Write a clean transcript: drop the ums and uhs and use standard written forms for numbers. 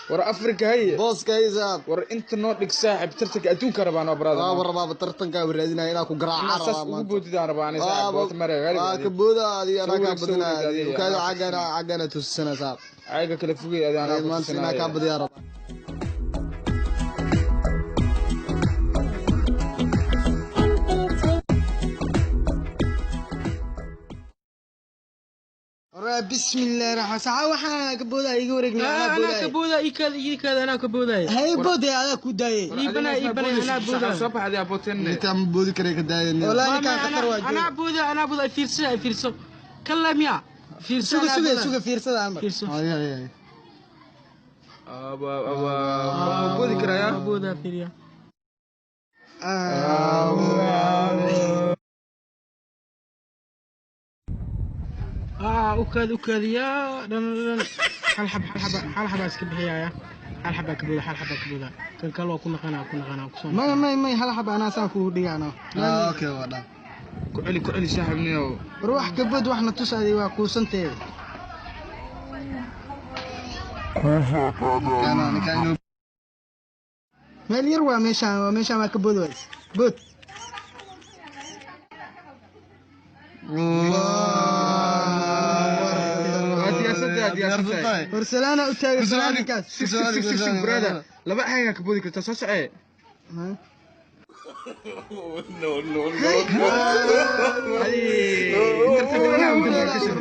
War Afrika haye. Booska hay saaxib. War inta noo dhig saaxib, tartanka adduunka rabaan oo brother. Waaba rabaaba, tartankaa raadinaya inaa ku garaaca Inaa saas rabaa ugu maanta. boodidaan rabaa ani saaxib, boota mare. Waa ka booda adiga, anaa Soo kaa wareeg, soo wareeg badinaya. adiga. Ukaada caggana caggana tusisana saaxib. Caaga kala fogey adi, anaa ku Maanta inaa kaa tusinaya. badiyaa rabaa. Waraa bismillahi raxmaan saxa, waxaa ka boodaa iga wareegna anaa Anaa ka boodaya. boodaa, ikaada ikaada, anaa ka boodaya. Hay boodaya, adaa ku daayay. Ii banaa, ii banaa, anaa boodaa. Soo baxday abootenne. Ninkaan ma boodi karay, ka daaya. Wallaahi ninkaan khatar waa Anaa jooga. boodaa, anaa boodaa, fiirso, fiirso kalla miya, fiirso. Suga Anaa suga boodaa. Suga, fiirsada hal mar. Fiirso. Hay hay hay. Aba aba, ma boodi karayaa? Anaa boodaa, fiiriya. Ukaad ukaadiyaa dhan dhan, hal xab, hal xaba, hal xabaa iska bixiyaya, hal xabaa ka booda, hal xabaa ka booda, kan kale waa ku naqanaa, ku naqanaa, kusoo. May may may, hal xaba anaa saan kugu dhigaano. Okay, waa dhan. Ku celi, ku celi saaxibniyow. War wax ka bood, waxna tus adi, waa kuusanteeda. Ninkaan inuu Meel yar waa meeshaan, waa meeshaan, waa ka boodi ways, bood. Waa diyaarsantahay, diyaarsantahay. War salaana u taagan salaan ninkaas. Six six six six, brother, laba caagaa ka boodi kartaa, soo socee. No, no, no. Adi tartanka dhanaa u dambeeya ka shir.